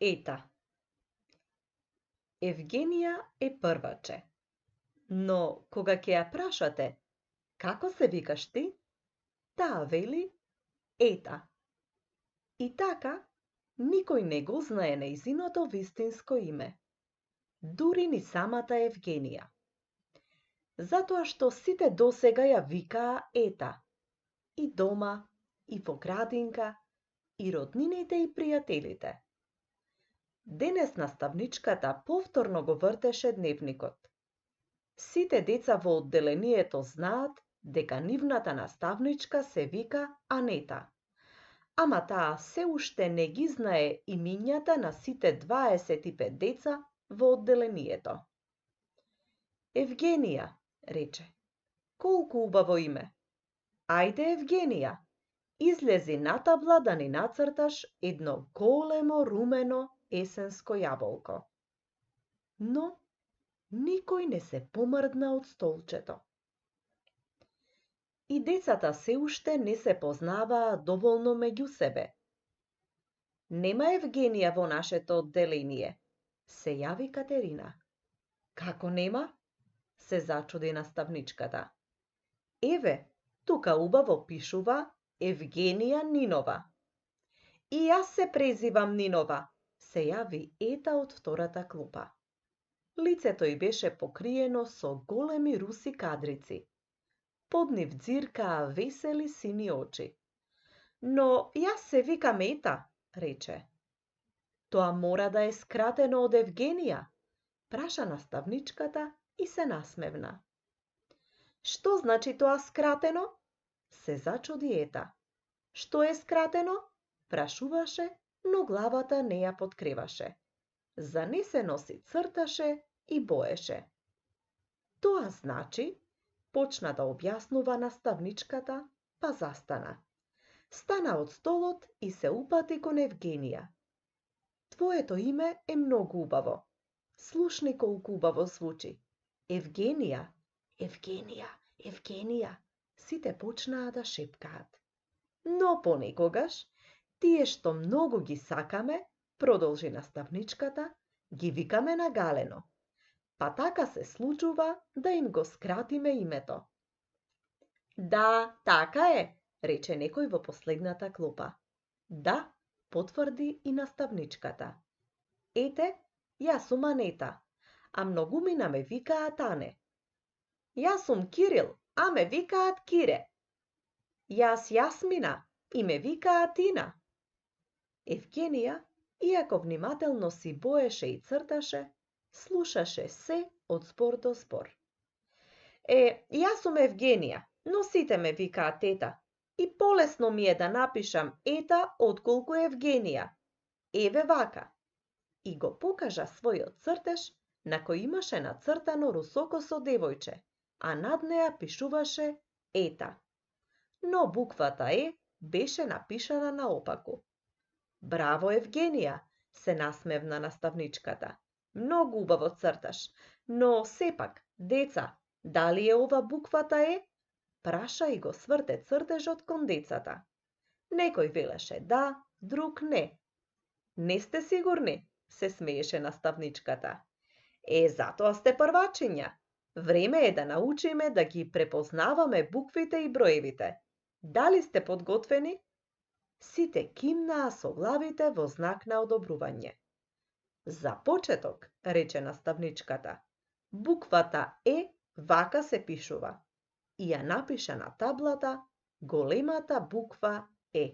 Ета. Евгенија е прваче. Но кога ќе ја прашате како се викаш ти, таа вели Ета. И така, никој не го знае нејзиното вистинско име. Дури ни самата Евгенија. Затоа што сите досега ја викаа Ета. И дома, и во градинка, и роднините и пријателите. Денес наставничката повторно го вртеше дневникот. Сите деца во одделението знаат дека нивната наставничка се вика Анета. Ама таа се уште не ги знае имињата на сите 25 деца во одделението. Евгенија, рече, колку убаво име. Ајде, Евгенија, излези на табла да ни нацрташ едно големо румено есенско јаболко. Но никој не се помрдна од столчето. И децата се уште не се познаваа доволно меѓу себе. Нема Евгенија во нашето одделение, се јави Катерина. Како нема? Се зачуди наставничката. Еве, тука убаво пишува Евгенија Нинова. И јас се презивам Нинова, се јави Ета од втората клупа. Лицето ѝ беше покриено со големи руси кадрици. Под нив ѕиркаа весели сини очи. Но јас се викам Ета, рече. Тоа мора да е скратено од Евгенија, праша наставничката и се насмевна. Што значи тоа скратено? Се зачуди Ета. Што е скратено? Прашуваше, но главата не ја подкреваше. Занесено си црташе и боеше. Тоа значи, почна да објаснува наставничката, па застана. Стана од столот и се упати кон Евгенија. Твоето име е многу убаво. Слушни колку убаво звучи. Евгенија, Евгенија, Евгенија. Сите почнаа да шепкаат. Но понекогаш, тие што многу ги сакаме, продолжи наставничката, ги викаме нагалено. Па така се случува да им го скратиме името. Да, така е, рече некој во последната клупа. Да, потврди и наставничката. Ете, јас сум Анета, а многумина ме викаат Ане. Јас сум Кирил, а ме викаат Кире. Јас Јасмина и ме викаат Тина. Евгенија, иако внимателно си боеше и црташе, слушаше се од збор до збор. Јас сум Евгенија, но сите ме викаат Ета. И полесно ми е да напишам Ета отколку Евгенија. Еве вака. И го покажа својот цртеж, на кој имаше нацртано русокосо девојче, а над неа пишуваше Ета. Но буквата Е беше напишана наопаку. Браво, Евгенија, се насмевна наставничката. Многу убаво црташ, но сепак, деца, дали е ова буквата Е? Праша и го сврте цртежот кон децата. Некој велеше да, друг не. Не сте сигурни? Се смееше наставничката. Затоа сте првачиња. Време е да научиме да ги препознаваме буквите и броевите. Дали сте подготвени? Сите кимнаа со главите во знак на одобрување. За почеток, рече наставничката, буквата Е вака се пишува. И ја напиша на таблата големата буква Е.